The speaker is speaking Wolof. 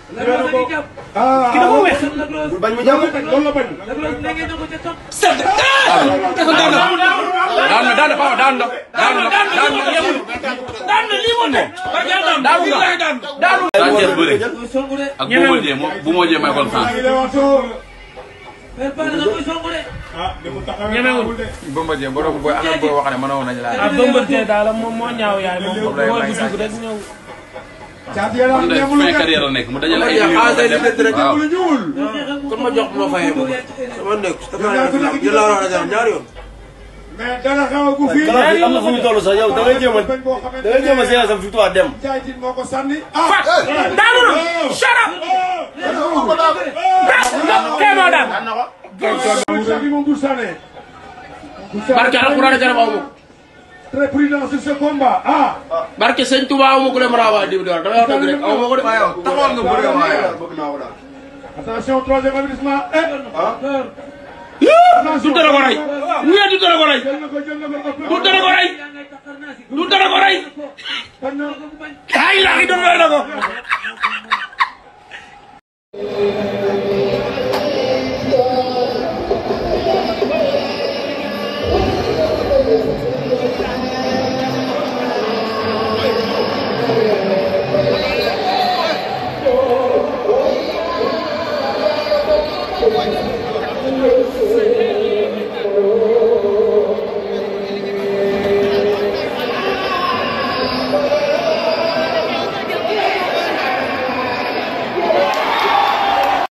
ki dafa weex bañ mu jàpp loolu la bañ sedd daan na lii moo ne daanu bëre ak bu moo jee may kon fan ñemewul Bombardier borom boy ana boy wax ne mënoon nañ la Bombardier daal moom moo ñaaw yaay moom bu dugg rek ñëw am na fin carrière la nekk mu dajale ay ñuul kon ma jox ma fayee ma sama nekk jël la war a ñaari yoon mais dara xewagu fi am na fu ñu toll sax yow da ngay jéem a séance am victoire dem Tyson moo ko sànni daanu na shut up kema daan moom bu sànnee barke alxuraan jarab aw très prudent sur ce combat barke sëñ Touba aw ma ko le marawa di door dama wax dëgg rek aw ma ko de taxawal nga bëgg waaye attention troisième avertissement du dara ko rey ñee du dara ko rey du dara ko rey du dara ko rey ay la doon doy na ko What?